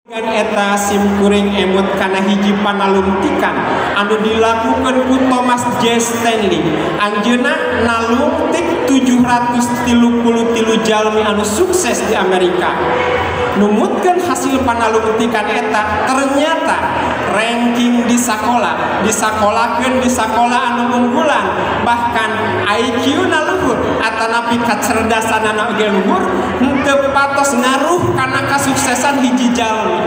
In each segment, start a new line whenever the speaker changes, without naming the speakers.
Eta simkuring emut kana hiji panalungtikan anu dilakukan ku Thomas J. Stanley. Anjeunna nalungtik 733 jalmi anu sukses di Amerika. Numutkeun hasil panalungtikan eta ternyata ranking di sakola, disakolakeun di sakola anu unggulan, bahkan IQ na luhur atanapi kacerdasanana oge luhur, henteu patos ngaruh kana kasuksesan hiji jalmi.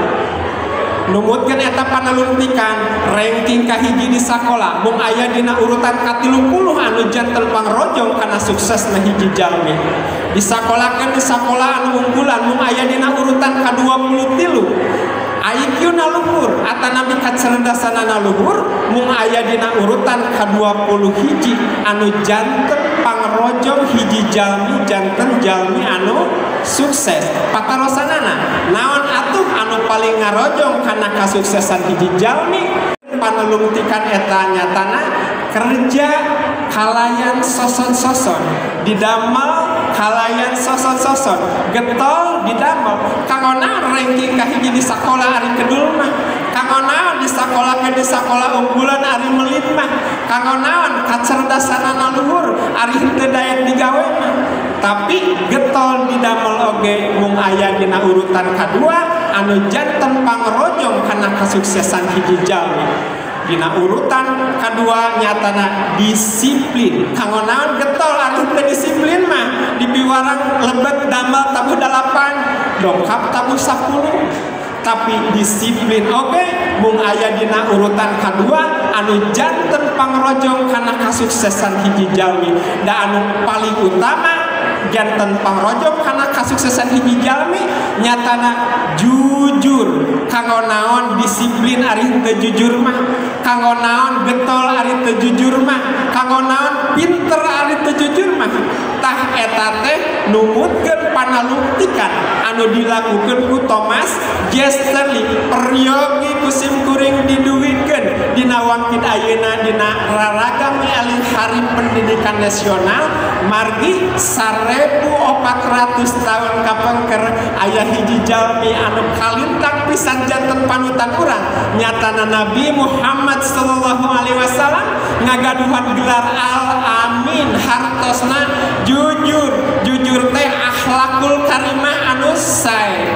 Numutkeun eta panalungtikan ranking kahiji di sakola mung aya dina urutan ka-30 anu janten pangrojong kana suksesna hiji jalmi. Disakolakeun di sakola anu unggulan mung aya dina urutan ka-23. IQ na luhur atanapi kacerdasanana luhur mung aya dina urutan ka-20 anu janten pangrojong hiji jalmi janten jalmi anu sukses. Patarosanana naon atuh anu paling ngarojong kana kasuksesan hiji jalmi? Panalungtikan eta nyatana kerja kalayan soson-soson, didamel kalayan soson-soson, getol didamel. Kanggo naon ranking kahiji di sakola ari kedul mah, kanggo naon disakolakeun di sakola unggulan ari melit mah, kanggo naon kacerdasanana luhur ari henteu daek digawe mah. Tapi getol didamel oge mung aya dina urutan kadua anu janten pangrojong kana kasuksesan hiji jalmi. Dina urutan kadua nyatana disiplin. Kanggo naon getol ari teu disiplin mah, dipiwarang lebet damel tabuh 8, dongkap tabuh 10. Tapi disiplin oge mung aya dina urutan kadua anu janten pangrojong kana kasuksesan hiji jalmi. Da anu paling utama janten pangrojong kana kasuksesan hiji jalmi nyatana jujur. Kanggo naon disiplin ari teu jujur mah, kanggo naon getol ari teu jujur mah, kanggo naon pinter ari teu jujur mah. Tah eta teh numutkeun panalungtikan anu dilakukeun ku Thomas J. Stanley. Peryogi ku simkuring diduwikeun dina wangkid ayeuna dina raragam alih Hari Pendidikan Nasional margi 1400 tahun kapengker aya hiji jalmi anu kalintang pisan janten panutan urang nyatana Nabi Muhammad sallallahu alaihi wasallam ngagaduhan gelar Al-Amin, hartosna jujur. Jujur teh akhlakul karimah anu sae.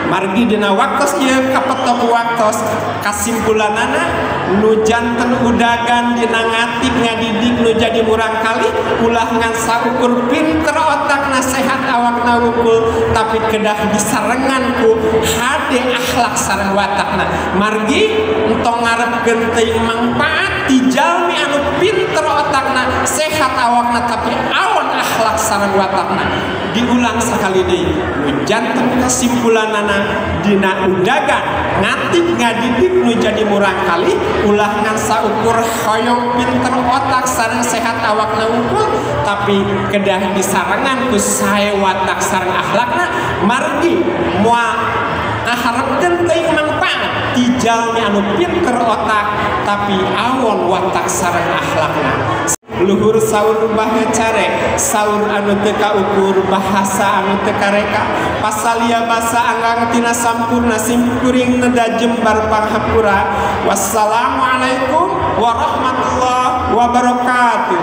Margi dina waktos ieu kapetok waktos kasimpulanana nu janten udagan dina ngatik ngadidik nu jadi murang kali ulah ngan saukur pinter otakna sehat awakna wungkul tapi kedah disarengan ku hade akhlak sareng watakna. Margi entong ngarepkeun teuing mangpaat ti jalmi anu pinter otakna sehat awakna tapi awon akhlak sareng watakna. Diulang sakali deui nu janten kasimpulanana dina udagan ngatik ngadidik nu jadi murang kali ulah ngan saukur hoyong pinter otak sareng sehat awakna wungkul tapi kedah disarengan ku sae watak sareng akhlakna. Margi moal ngaharepkeun teuing mangpaat ti jalmi anu pinter otak tapi awon watak sareng akhlakna. Luhur saur bahasa saur anu teu kaukur bahasa anu teu kareka pasalia basa anggang tina sampurna simkuring neda jembar panghapura. Wassalamualaikum warahmatullahi wabarakatuh.